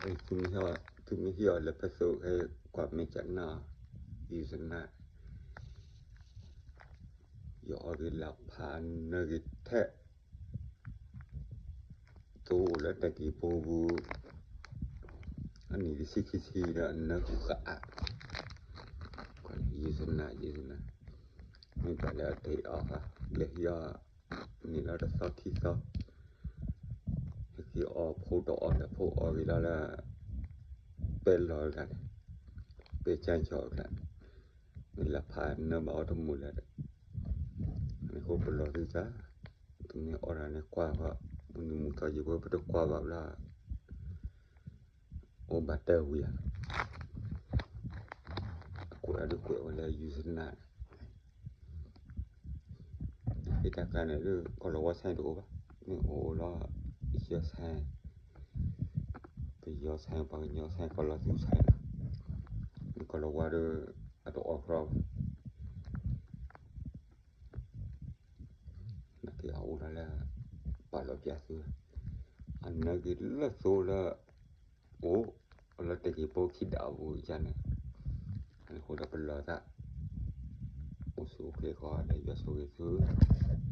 သုမ့ၢ်ဟ့ၣ်အီၤလၢဖဲသိး ဟဲကွၢ်မဲာ်ကနၣ်, ယုၢ်သနၢ်, ယအီၣ်က့ၤလၢဖးနၢက့ၤထဲ သိးအိၣ်လၢတၢ်က့ၤဖိပူၤ, အနံၣ်တဆံခံဆံဒီးနၢဃုဃာ်အါ, ယုၢ်သနၢ် ယုၢ်သနၢ်, မ့ၢ်ဘၣ်လၢအတ့ၢ်အီၤဃာ် လဲၤဟံးအီၤ န့ၣ်လီၤတသီခံသီ, ဟဲက့ၤအီၣ်ဖိဒီးအီၣ်ဒီးဖိအီၣ်က့ၤလီၤလၢ ပဲလီၤတဂၤန့ၣ်, ပဲကၠါကၠီအကျါ, မ့ၢ်လၢဖးနၢဘၣ်အီၤတမုာ်လၢၤဒီး, အန့ၣ်ဃိပလီၢ်သုတၢ်, တမ့ၢ်အီၣ်တၢ်န့ၣ်ကွၢ်ဘၣ်, မုၢ်နံၤမုၢ်သီယံၤပဝဲပတကွၢ်ဘၣ်ဘျီ အိၣ်ဘၣ်တၢ်ဝံၤဧါ, အကွဲးအဒုးကွဲးဝဲလၢ ယုၢ်သနၢ်န့ၣ်, ဟ့ၣ်တၢ်ကျါန့ၣ်ဒုး ကီၢ်လီၤဝါဆဲတအိၣ်ဘၣ်, မ့ၢ်အိၣ်လီၤ ယီၤဆဲ, ပယီၤဆဲ ပှၤကညီဆဲ ကီၢ်လီၤသူဆဲလီၤ, မ့ၢ်ကီၢ်လီၤဝါဒီး အတအီၣ်ကြီဘၣ် နာ်က့အအိၣ်ဒီးလၢ ပာ်လီၤပျးသု, အနၢက့ၤလၢသိးလၢ အိၣ်လၢတက့ၤဖိခံဒးအပူၤယါန့ၣ်, အဃိဒီးပလီၢ်သး, အိၣ်ဆူၣ်အိၣ်ချ့ဃီဒီးယွၤဆိၣ်ဂ့ၤသု